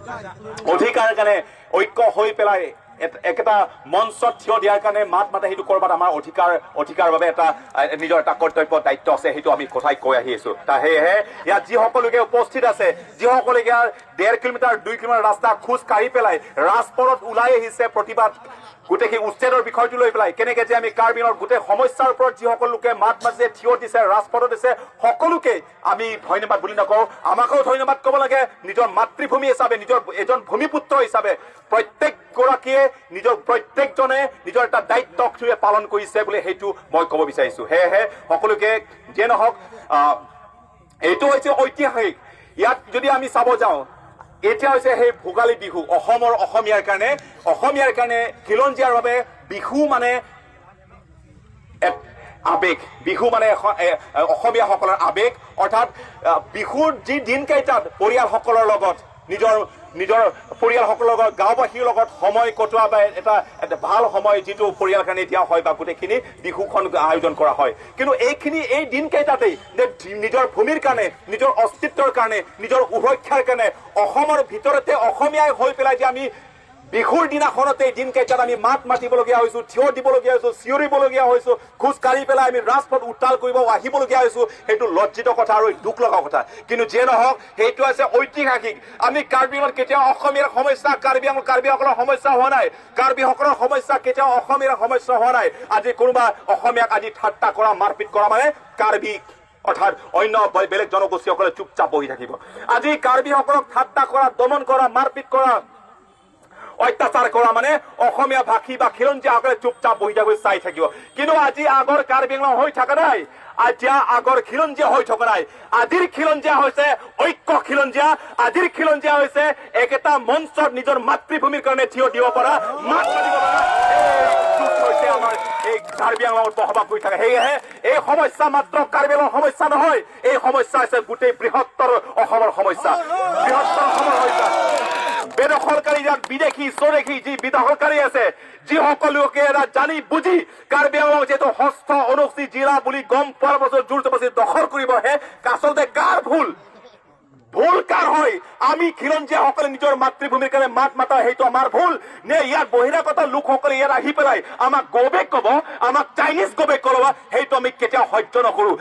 অধিকাৰ কাৰণে ঐক্য হৈ পেলাই একেটা মঞ্চত থিয় দিয়াৰ কাৰণে মাত মাতে, সেইটো ক'ৰবাত আমাৰ অধিকাৰ বাবে এটা নিজৰ এটা কৰ্তব্য, দায়িত্ব আছে। সেইটো আমি কথাই কৈ আহি আছো। সেয়েহে ইয়াত যিসকলোকে উপস্থিত আছে, যিসকলে ইয়াৰ 1.5 কিলোমিটাৰ, 2 কিলোমিটাৰ ৰাস্তা খোজ কাঢ়ি পেলাই ৰাজপথত ওলাই আহিছে প্ৰতিবাদ গোটেই উচ্ছেদৰ বিষয়টো লৈ পেলাই, কেনেকে যে আমি কাৰ্বিঙৰ গোটেই সমস্যাৰ ওপৰত যিসকল লোকে মাত মাতিছে, থিয় দিছে, ৰাজপথত দিছে, সকলোকে আমি ধন্যবাদ বুলি নকওঁ, আমাকো ধন্যবাদ ক'ব লাগে। নিজৰ মাতৃভূমি হিচাপে, নিজৰ এজন ভূমিপুত্ৰ হিচাপে প্ৰত্যেকগৰাকীয়ে নিজৰ, প্ৰত্যেকজনে নিজৰ এটা দায়িত্ব পালন কৰিছে বুলি সেইটো মই ক'ব বিচাৰিছো। সেয়েহে সকলোকে যিয়ে নহওক, এইটো হৈছে ঐতিহাসিক। ইয়াত যদি আমি চাব যাওঁ, এতিয়া হৈছে সেই ভোগালী বিহু। অসমৰ অসমীয়াৰ কাৰণে, খিলঞ্জীয়াৰ বাবে বিহু মানে এক আৱেগ। বিহু মানে অসমীয়াসকলৰ আৱেগ। অৰ্থাৎ বিহুৰ যি দিনকেইটাত পৰিয়ালসকলৰ লগত, নিজৰ নিজৰ পৰিয়ালসকলৰ লগত, গাঁওবাসীৰ লগত সময় কটোৱা বা এটা এটা ভাল সময় যিটো পৰিয়াল কাৰণে দিয়া হয় বা গোটেইখিনি বিহুখন আয়োজন কৰা হয়। কিন্তু এইখিনি এই দিনকেইটাতেই যে নিজৰ ভূমিৰ কাৰণে, নিজৰ অস্তিত্বৰ কাৰণে, নিজৰ সুৰক্ষাৰ কাৰণে অসমৰ ভিতৰতে অসমীয়াই হৈ পেলাই যে আমি বিহুৰ দিনাখনতে দিনকেইটাত আমি মাত মাতিবলগীয়া হৈছো, থিয় দিবলগীয়া হৈছো, চিঞৰিবলগীয়া হৈছো, খোজ কাঢ়ি পেলাই আমি ৰাজপথ উত্তাল কৰিব আহিবলগীয়া হৈছো, সেইটো লজ্জিত কথা আৰু দুখ লগা কথা। কিন্তু যিয়ে নহওক, সেইটো আছে ঐতিহাসিক। আমি কাৰ্বিঙত কেতিয়াও অসমীয়াৰ সমস্যা কাৰ্বি আংলং কাৰ্বিসকলৰ সমস্যা হোৱা নাই। কাৰ্বিসকলৰ সমস্যা কেতিয়াও অসমীয়াৰ সমস্যা হোৱা নাই। আজি কোনোবা অসমীয়াক আজি ঠাট্টা কৰা, মাৰপিট কৰা মানে কাৰ্বি অৰ্থাৎ অন্য বেলেগ জনগোষ্ঠীসকলে চুপচাপ বহি থাকিব। আজি কাৰ্বিসকলক ঠাট্টা কৰা, দমন কৰা, মাৰপিট কৰা, অত্যাচাৰ কৰা মানে অসমীয়া ভাষী বা খিলঞ্জীয়াসকলে চুপচাপ বহি থাকিব, চাই থাকিব। কিন্তু আজি আগৰ কাৰ্বি আংলং হৈ থকা নাই, এতিয়া আগৰ খিলঞ্জীয়া হৈ থকা নাই। আজিৰ খিলঞ্জীয়া হৈছে ঐক্য খিলঞ্জীয়া। আজিৰ খিলঞ্জীয়া হৈছে একেটা মঞ্চত নিজৰ মাতৃভূমিৰ কাৰণে থিয় দিব পৰা, মাত মাতিব পৰা। এই যুঁজ হৈছে আমাৰ এই কাৰ্বি আংলঙত বসবাস কৰি থাকে। সেয়েহে এই সমস্যা মাত্ৰ কাৰ্বি আংলঙৰ সমস্যা নহয়, এই সমস্যা হৈছে গোটেই বৃহত্তৰ অসমৰ সমস্যা, বৃহত্তৰ অসমৰ সমস্যা। বেদখলকাৰী ইয়াত বিদেশী, স্বদেশী যি বেদখলকাৰী আছে, যিসকল লোকে এটা জানি বুজি কাৰ্বি আংলং যিহেতু ষষ্ঠ অনুসূচী জিলা বুলি গম পোৱাৰ পাছত জোৰ জবৰদস্তি দখল কৰিব আহে, আচলতে কাৰ ভুল? ভুল কাৰ হয়? আমি খিলঞ্জীয়াসকলে নিজৰ মাতৃভূমিৰ কাৰণে মাত মাতা, সেইটো আমাৰ ভুল নে ইয়াত বহিৰাগত লোকসকলে ইয়াত আহি পেলাই আমাক গ'বেক ক'ব, আমাক চাইনিজ গ'বেক ক'ব, সেইটো আমি কেতিয়াও সহ্য নকৰো।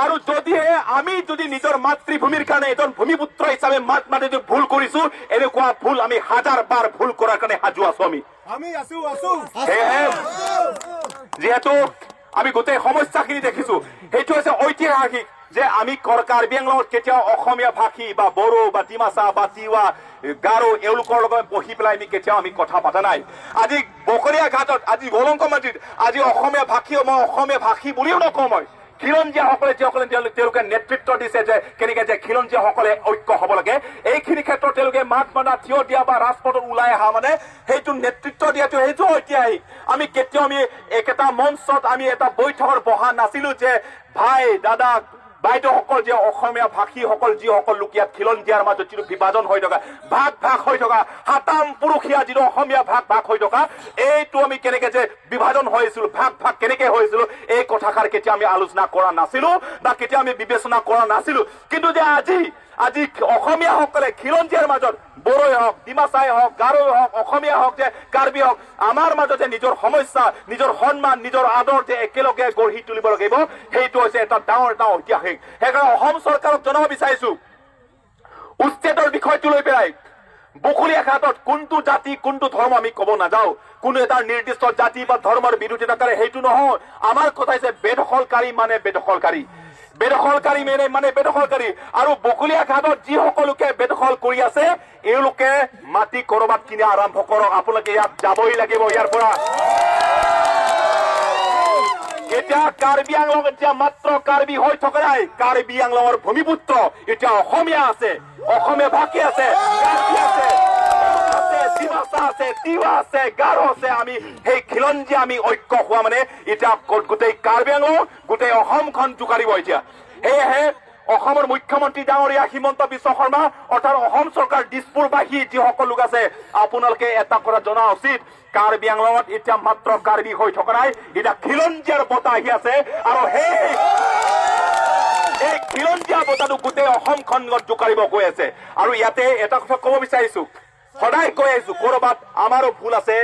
আৰু যদিহে আমি যদি নিজৰ মাতৃভূমিৰ কাৰণে এজন ভূমিপুত্ৰ হিচাপে মাত মাতি যদি ভুল কৰিছো, এনেকুৱা ভুল আমি হাজাৰ বাৰ ভুল কৰাৰ কাৰণে সাজু আছো আমি। আমি আছো, আছো। সেয়েহে যিহেতু আমি গোটেই সমস্যাখিনি দেখিছো, সেইটো হৈছে ঐতিহাসিক যে আমি কাৰ্বি আংলঙত কেতিয়াও অসমীয়া ভাষী বা বড়ো বা ডিমাচা বা তিৱা, গাৰো এওঁলোকৰ লগত বহি পেলাই আমি কেতিয়াও আমি কথা পতা নাই। আজি বকলীয়া ঘাটত, আজি গলংকমাটিত আজি অসমীয়া ভাষীও, মই অসমীয়া ভাষী বুলিও নকওঁ, মই খিলঞ্জীয়াসকলে, যিসকলে তেওঁলোকে নেতৃত্ব দিছে যে কেনেকে যে খিলঞ্জীয়াসকলে ঐক্য হ'ব লাগে, এইখিনি ক্ষেত্ৰত তেওঁলোকে মাত মাতা, থিয় দিয়া বা ৰাজপথত ওলাই অহা মানে সেইটো নেতৃত্ব দিয়াটো, সেইটো ঐতিহাসিক। আমি কেতিয়াও আমি একেটা মঞ্চত আমি এটা বৈঠকত বহা নাছিলো যে ভাই, দাদা, বাইদেউসকল, যে অসমীয়া ভাষীসকল, যিসকল লোক ইয়াত খিলঞ্জীয়াৰ মাজত যিটো বিভাজন হৈ থকা, ভাগ ভাগ হৈ থকা, সাতাম পুৰুষীয়া যিটো অসমীয়া ভাগ ভাগ হৈ থকা, এইটো আমি কেনেকে যে বিভাজন হৈছিলো, ভাগ ভাগ কেনেকে হৈছিলো, এই কথাষাৰ কেতিয়া আমি আলোচনা কৰা নাছিলো বা কেতিয়া আমি বিবেচনা কৰা নাছিলো। কিন্তু যে আজি আজি অসমীয়াসকলে খিলঞ্জীয়াৰ মাজত বড়োই হওক, ডিমাচাই হওক, গাৰোই হওক, অসমীয়া হওক যে কাৰ্বি হওক, আমাৰ মাজতে নিজৰ সমস্যা, নিজৰ সন্মান, নিজৰ আদৰ যে একেলগে গঢ়ি তুলিব লাগিব, সেইটো হৈছে এটা ডাঙৰ এটা ঐতিহাসিক। সেইকাৰণে অসম চৰকাৰক জনাব বিচাৰিছো, উচ্ছেদৰ বিষয়টো লৈ পেলাই বকলীয়া ঘাটত কোনটো জাতি, কোনটো ধৰ্ম আমি ক'ব নাযাওঁ। কোনো এটা নিৰ্দিষ্ট জাতি বা ধৰ্মৰ বিৰোধিতা কৰে সেইটো নহয়। আমাৰ কথা হৈছে বেদখলকাৰী মানে বেদখলকাৰী, বেদখলকাৰী মানে মানে বেদখলকাৰী। আৰু বকলীয়া ঘাটত যিসকলোকে বেদখল কৰি আছে, এওঁলোকে মাটি কৰবাত কিনি আৰম্ভ কৰক। আপোনালোকে ইয়াত যাবই লাগিব ইয়াৰ পৰা। এতিয়া কাৰ্বি আংলং এতিয়া মাত্ৰ কাৰ্বি হৈ থকা নাই। কাৰ্বি আংলঙৰ ভূমিপুত্ৰ এতিয়া অসমীয়া আছে, অসমীয়া ভাষী আছে, কাৰ্বি আছে, আছে, ডিমাচা আছে, তিৱা আছে, গাৰো আছে। আমি সেই খিলঞ্জীয়া আমি ঐক্য হোৱা মানে এতিয়া গোটেই কাৰ্বি আংলং, গোটেই অসমখন জোকাৰিব এতিয়া। সেয়েহে অসমৰ মুখ্যমন্ত্ৰী ডাঙৰীয়া হিমন্ত বিশ্ব শৰ্মা, অৰ্থাৎ অসম চৰকাৰ, দিছপুৰবাসী যিসকল লোক আছে, আপোনালোকে এটা কথা জনা উচিত, কাৰ্বি আংলঙত এতিয়া মাত্ৰ কাৰ্বি হৈ থকা নাই, এতিয়া খিলঞ্জীয়াৰ বতাহ আহি আছে। আৰু সেই এই খিলঞ্জীয়া বঁটাটো গোটেই অসমখনত জোকাৰিব গৈ আছে। আৰু ইয়াতে এটা কথা ক'ব বিচাৰিছো, সদায় কৈ আহিছো, ক'ৰবাত আমাৰো ভুল আছে,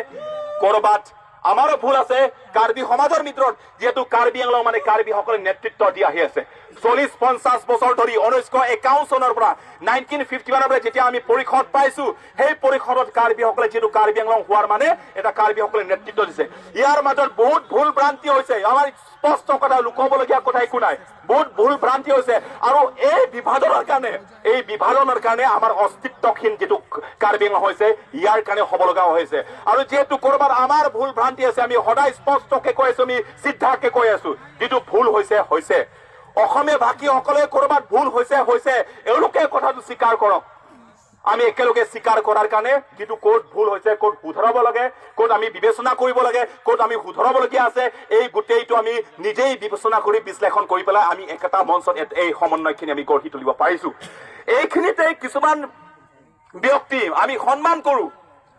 ক'ৰবাত আমাৰো ভুল আছে কাৰ্বি সমাজৰ ভিতৰত। যিহেতু কাৰ্বি আংলং মানে কাৰ্বিসকলে নেতৃত্ব দি আহি আছে 40-50 বছৰ ধৰি, 1951 চনৰ পৰা, 1951ৰ পৰা যেতিয়া আমি পৰিষদ পাইছো, সেই পৰিষদত কাৰ্বিসকলে, যিহেতু কাৰ্বি আংলং হোৱাৰ মানে এটা কাৰ্বিসকলে নেতৃত্ব দিছে। ইয়াৰ মাজত বহুত ভুল ভ্ৰান্তি হৈছে। আমাৰ স্পষ্ট কথা, লুকুৱাবলগীয়া কথা একো নাই। বহুত ভুল ভ্ৰান্তি হৈছে আৰু এই বিভাজনৰ কাৰণে আমাৰ অস্তিত্বহীন যিটো কাৰ্বি আংলং হৈছে, ইয়াৰ কাৰণে হ'ব লগা হৈছে। আৰু যিহেতু ক'ৰবাত আমাৰ ভুল ভ্ৰান্তি আছে, আমি সদায় স্পষ্টকে কৈ আছো, আমি চিধাকে কৈ আছো, যিটো ভুল হৈছে হৈছে। অসমীয়া ভাষীসকলে ক'ৰবাত ভুল হৈছে হৈছে, এওঁলোকে কথাটো স্বীকাৰ কৰক। আমি একেলগে স্বীকাৰ কৰাৰ কাৰণে যিটো ক'ত ভুল হৈছে, ক'ত শুধৰাব লাগে, ক'ত আমি বিবেচনা কৰিব লাগে, ক'ত আমি শুধৰাবলগীয়া আছে, এই গোটেইটো আমি নিজেই বিবেচনা কৰি, বিশ্লেষণ কৰি পেলাই আমি একেটা মঞ্চত এই সমন্বয়খিনি আমি গঢ়ি তুলিব পাৰিছো। এইখিনিতে কিছুমান ব্যক্তি আমি সন্মান কৰো,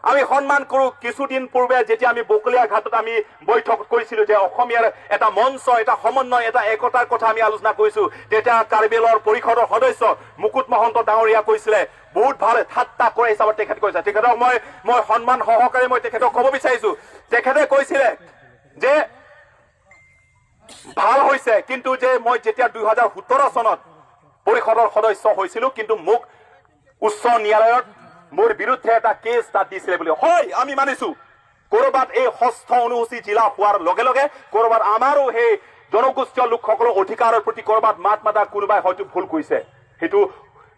আমি সন্মান কৰো। কিছুদিন পূৰ্বে যেতিয়া আমি বকলীয়া ঘাটত আমি বৈঠক কৰিছিলো যে অসমীয়াৰ এটা মঞ্চ, এটা সমন্বয়, এটা একতাৰ কথা আমি আলোচনা কৰিছো, তেতিয়া কাৰ্বি আংলঙৰ পৰিষদৰ সদস্য মুকুট মহন্ত ডাঙৰীয়া কৈছিলে, বহুত ভাল ঠাট্টা কৰে হিচাপত তেখেত কৈছে। তেখেতক মই সন্মান সহকাৰে মই তেখেতক ক'ব বিচাৰিছো, তেখেতে কৈছিলে যে ভাল হৈছে, কিন্তু যে মই যেতিয়া 2017 চনত পৰিষদৰ সদস্য হৈছিলো, কিন্তু মোক উচ্চ ন্যায়ালয়ত মোৰ বিৰুদ্ধে এটা কেছ তাত দিছিলে বুলি। হয়, আমি মানিছো, ক'ৰবাত এই ষষ্ঠ অনুসূচী জিলা হোৱাৰ লগে লগে ক'ৰবাত আমাৰো সেই জনগোষ্ঠীয় লোকসকলৰ অধিকাৰৰ প্ৰতি ক'ৰবাত মাত মাতা কোনোবাই হয়তো ভুল কৰিছে। সেইটো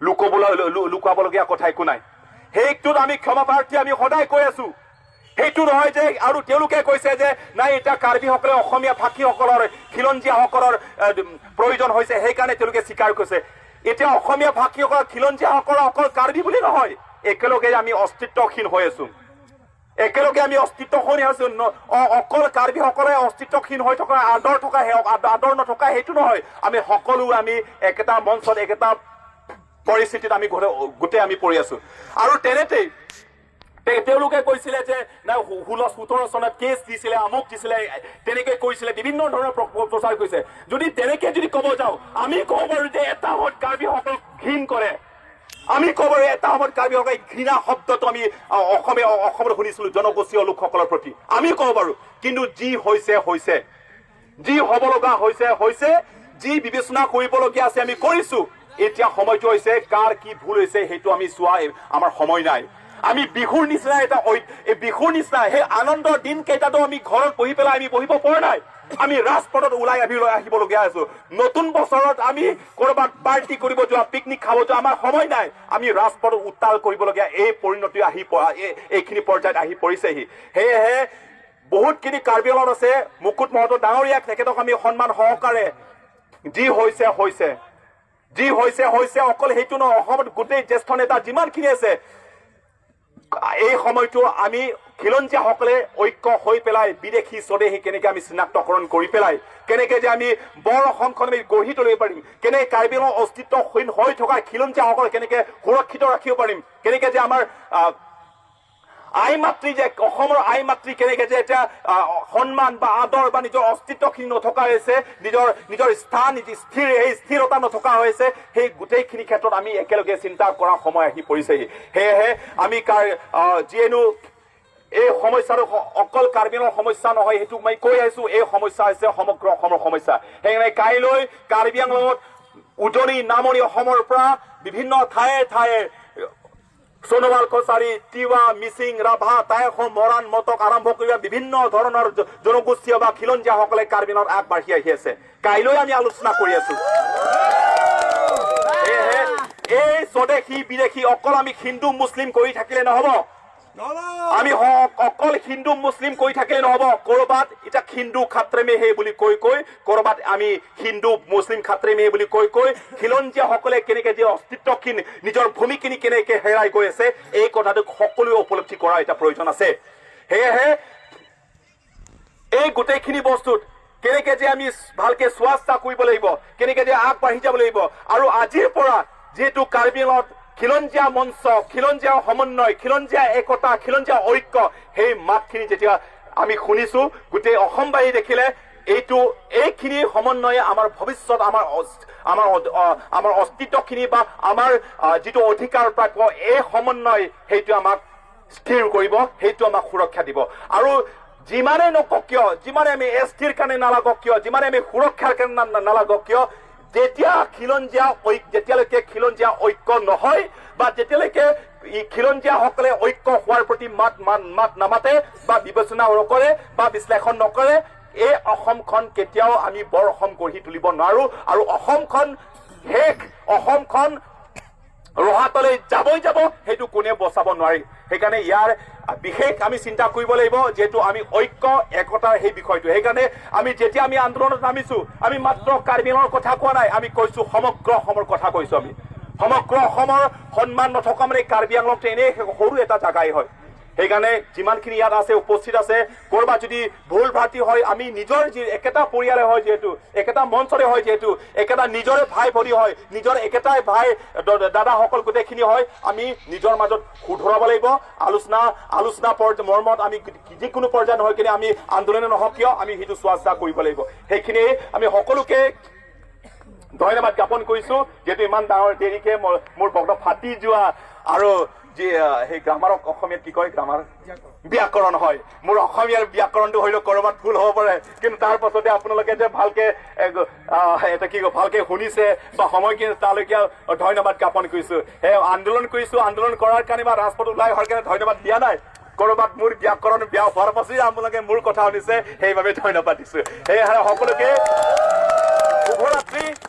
লুকুৱাবলগীয়া কথা একো নাই। সেইটোত আমি ক্ষমা প্ৰাৰ্থী, আমি সদায় কৈ আছো। সেইটো নহয় যে আৰু তেওঁলোকে কৈছে যে নাই, এতিয়া কাৰ্বিসকলে অসমীয়া ভাষীসকলৰ, খিলঞ্জীয়াসকলৰ প্ৰয়োজন হৈছে, সেইকাৰণে তেওঁলোকে স্বীকাৰ কৰিছে। এতিয়া অসমীয়া ভাষীসকল, খিলঞ্জীয়াসকলৰ অকল কাৰ্বি বুলি নহয়, একেলগে আমি অস্তিত্বহীন হৈ আছো। একেলগে আমি অস্তিত্বহীন আছো। অকল কাৰ্বিসকলে অস্তিত্বহীন হৈ থকা, আদৰ থকা, আদৰ নথকা সেইটো নহয়। আমি সকলো আমি একেটা মঞ্চত, একেটা পৰিস্থিতিত আমি গোটেই আমি পৰি আছো। আৰু তেনেতেই তেওঁলোকে কৈছিলে যে নাই, 16-17 চনত কেছ দিছিলে, আমুক দিছিলে, তেনেকে কৈছিলে, বিভিন্ন ধৰণৰ প্ৰচাৰ কৰিছে। যদি তেনেকে যদি ক'ব যাওঁ, আমি ক'ব পাৰো যে এটা সময়ত কাৰ্বিসকলক ঘৃণ কৰে। আমি ক'ব পাৰো এটা সময়ত কাৰ্বিসকলে ঘৃণা শব্দটো আমি অসমীয়া অসমত শুনিছিলো জনগোষ্ঠীয় লোকসকলৰ প্ৰতি, আমি ক'ব পাৰো। কিন্তু যি হৈছে হৈছে, যি হ'ব লগা হৈছে হৈছে, যি বিবেচনা কৰিবলগীয়া আছে আমি কৰিছো। এতিয়া সময়টো হৈছে কাৰ কি ভুল হৈছে সেইটো আমি চোৱা আমাৰ সময় নাই। আমি বিহুৰ নিচিনা এটা এই বিহুৰ নিচিনা সেই আনন্দৰ দিন কেইটাতো আমি ঘৰত বহি পেলাই আমি বহিব পৰা নাই। আমি ৰাজপথত ওলাই আহি লৈ আহিবলগীয়া আছো। নতুন বছৰত আমি ক'ৰবাত পাৰ্টি কৰিব যোৱা, পিকনিক খাব যোৱা আমাৰ সময় নাই। আমি ৰাজপথত উত্তাল কৰিবলগীয়া এই পৰিণতি আহি এইখিনি পৰ্যায়ত আহি পৰিছেহি। সেয়েহে বহুতখিনি কাৰ্বি আংলঙত আছে। মুকুট মহন্ত ডাঙৰীয়াক, তেখেতক আমি সন্মান সহকাৰে, যি হৈছে হৈছে, যি হৈছে হৈছে। অকল সেইটো নহয়, অসমত গোটেই জ্যেষ্ঠ নেতা যিমানখিনি আছে, এই সময়টো আমি খিলঞ্জীয়াসকলে ঐক্য হৈ পেলাই বিদেশী স্বদেশী কেনেকে আমি চিনাক্তকৰণ কৰি পেলাই কেনেকে যে আমি বৰ অসমখন আমি গঢ়ি তুলিব পাৰিম, কেনেকে কাৰ্বি আংলং অস্তিত্বহীন হৈ থকা খিলঞ্জীয়াসকল কেনেকে সুৰক্ষিত ৰাখিব পাৰিম, কেনেকে যে আমাৰ আই মাতৃ যে অসমৰ আই মাতৃ কেনেকে যে এতিয়া সন্মান বা আদৰ বা নিজৰ অস্তিত্বখিনি নথকা হৈছে, নিজৰ নিজৰ স্থান স্থিৰ সেই স্থিৰতা নথকা হৈছে, সেই গোটেইখিনি ক্ষেত্ৰত আমি একেলগে চিন্তা কৰাৰ সময় আহি পৰিছেহি। সেয়েহে আমি কাৰ যিহেতু এই সমস্যাটো অকল কাৰ্বি আংলঙৰ সমস্যা নহয়, সেইটো মই কৈ আহিছো, এই সমস্যা হৈছে সমগ্ৰ অসমৰ সমস্যা। সেইকাৰণে কাইলৈ কাৰ্বি আংলঙত উজনি নামনি অসমৰ পৰা বিভিন্ন ঠায়ে ঠায়ে সোণোৱাল কছাৰী, তিৱা, মিচিং, ৰাভা, টাই আহোম, মৰাণ, মটক আৰম্ভ কৰি বিভিন্ন ধৰণৰ জনগোষ্ঠীয় বা খিলঞ্জীয়াসকলে কাৰ্বি আংলঙত আগবাঢ়ি আহি আছে। কাইলৈ আমি আলোচনা কৰি আছো। সেয়েহে এই স্বদেশী বিদেশী অকল আমি হিন্দু মুছলিম কৰি থাকিলে নহব। আমি অকল হিন্দু মুছলিম কৰি থাকিলে নহব। ক'ৰবাত এতিয়া হিন্দু খাত্ৰে মে হে বুলি কৈ কৈ, ক'ৰবাত আমি হিন্দু মুছলিম খাত্ৰে মে বুলি কৈ কৈ খিলঞ্জীয়াসকলে কেনেকে যে অস্তিত্বহীন, নিজৰ ভূমিখিনি কেনেকে হেৰাই গৈ আছে, এই কথাটো সকলোৱে উপলব্ধি কৰাৰ এটা প্ৰয়োজন আছে। সেয়েহে এই গোটেইখিনি বস্তুত কেনেকে যে আমি ভালকে চোৱা চিতা কৰিব লাগিব, কেনেকে যে আগবাঢ়ি যাব লাগিব। আৰু আজিৰ পৰা যিহেতু কাৰ্বি আংলঙত খিলঞ্জীয়া মঞ্চ, খিলঞ্জীয়া সমন্বয়, খিলঞ্জীয়া একতা, খিলঞ্জীয়া ঐক্য, সেই মাতখিনি যেতিয়া আমি শুনিছো, গোটেই অসমবাসী দেখিলে। এইটো এইখিনি সমন্বয়ে আমাৰ ভৱিষ্যত, আমাৰ অস্তিত্বখিনি বা আমাৰ যিটো অধিকাৰ প্ৰাপ্য, এই সমন্বয় সেইটো আমাক স্থিৰ কৰিব, সেইটো আমাক সুৰক্ষা দিব। আৰু যিমানে নকওক কিয়, যিমানে আমি এছ টিৰ কাৰণে নালাগক কিয়, যিমানে আমি সুৰক্ষাৰ কাৰণে নালাগক কিয়, যেতিয়ালৈকে খিলঞ্জীয়া ঐক্য নহয় বা যেতিয়ালৈকে ই খিলঞ্জীয়াসকলে ঐক্য হোৱাৰ প্ৰতি মাত মাত মাত নামাতে বা বিবেচনা নকৰে বা বিশ্লেষণ নকৰে, এই অসমখন কেতিয়াও আমি বৰ অসম গঢ়ি তুলিব নোৱাৰো। আৰু অসমখন শেষ, অসমখন ৰহাতলৈ যাবই যাব, সেইটো কোনেও বচাব নোৱাৰি। সেইকাৰণে ইয়াৰ বিশেষ আমি চিন্তা কৰিব লাগিব, যিহেতু আমি ঐক্য একতাৰ সেই বিষয়টো। সেইকাৰণে আমি যেতিয়া আমি আন্দোলনত নামিছো, আমি মাত্ৰ কাৰ্বি আংলঙৰ কথা কোৱা নাই, আমি কৈছো সমগ্ৰ অসমৰ কথা কৈছো। আমি সমগ্ৰ অসমৰ সন্মান নথকা মানে কাৰ্বি আংলংটো এনেই সৰু এটা জাগাই হয়। সেইকাৰণে যিমানখিনি ইয়াত আছে, উপস্থিত আছে, ক'ৰবাত যদি ভুল ভ্ৰান্তি হয়, আমি নিজৰ যি একেটা পৰিয়ালে হয়, যিহেতু একেটা মঞ্চৰে হয়, যিহেতু একেটা নিজৰে ভাই ভনী হয়, নিজৰ একেটাই ভাই দাদাসকল গোটেইখিনি হয়, আমি নিজৰ মাজত শুধৰাব লাগিব। আলোচনা আলোচনা মৰ্মত আমি যিকোনো পৰ্যায়ত নহয় কিনে আমি আন্দোলনে নহওক কিয়, আমি সেইটো চোৱা চিতা কৰিব লাগিব। সেইখিনিয়ে আমি সকলোকে ধন্যবাদ জ্ঞাপন কৰিছো, যিহেতু ইমান ডাঙৰ দেৰিকে মোৰ বক্তব্য ফাটি যোৱা আৰু যি সেই গ্ৰামাৰক অসমীয়াত কি কয়? গ্ৰামাৰ, ব্যাকৰণ হয়। মোৰ অসমীয়াৰ ব্যাকৰণটো হয়তো ক'ৰবাত ভুল হ'ব পাৰে, কিন্তু তাৰ পাছতে আপোনালোকে যে ভালকে এটা কি কয়, ভালকে শুনিছে বা সময়খিনি, তালৈকে ধন্যবাদ জ্ঞাপন কৰিছো। সেই আন্দোলন কৰিছো, আন্দোলন কৰাৰ কাৰণে বা ৰাজপথ ওলাই অহাৰ কাৰণে ধন্যবাদ দিয়া নাই। ক'ৰবাত মোৰ ব্যাকৰণ বেয়া হোৱাৰ পাছতেই আপোনালোকে মোৰ কথা শুনিছে, সেইবাবে ধন্যবাদ দিছো। সেয়েহে সকলোকে শুভৰাত্ৰি।